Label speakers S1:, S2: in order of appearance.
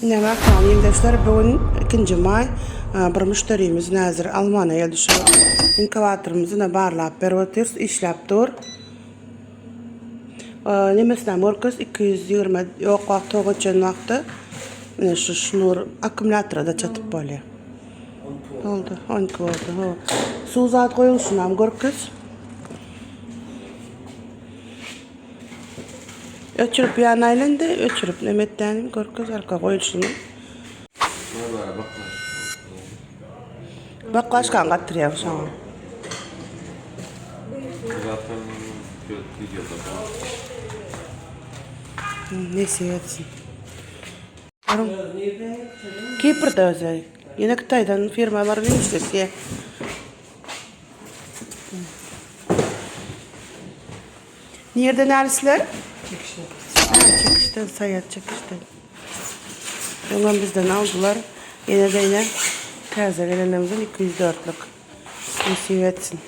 S1: Ine mähriban ildeşler bu gün ikinji maý bir müşderimiz Näzir almana geldi şu inkubatorymyzy ine barlap berip otyrys işläp dur. Nemesinem görkez 220 ýok wagt tok öçen wagty ine şu şnur akkumulýatora-da çatyp bolýar. Boldy 12 boldy. Ho. Suw zat goýuň şunam görkez. Öçürip ýanaýly indi, öçürip neme etdänim görkez arka goýulşyny. Baklaşkany gatyrýaň şoňa. Nesip etsin. Kiprde özi. Ýene Hytaýdan firma bar bilen işleşýär. Nirden alisler? Çekişden. Ha, çekişden, Saýat çekişden. Öňem bizden aldylar. Ýene-de ine täze gelenlerimizden 204-lük. Nesip etsin.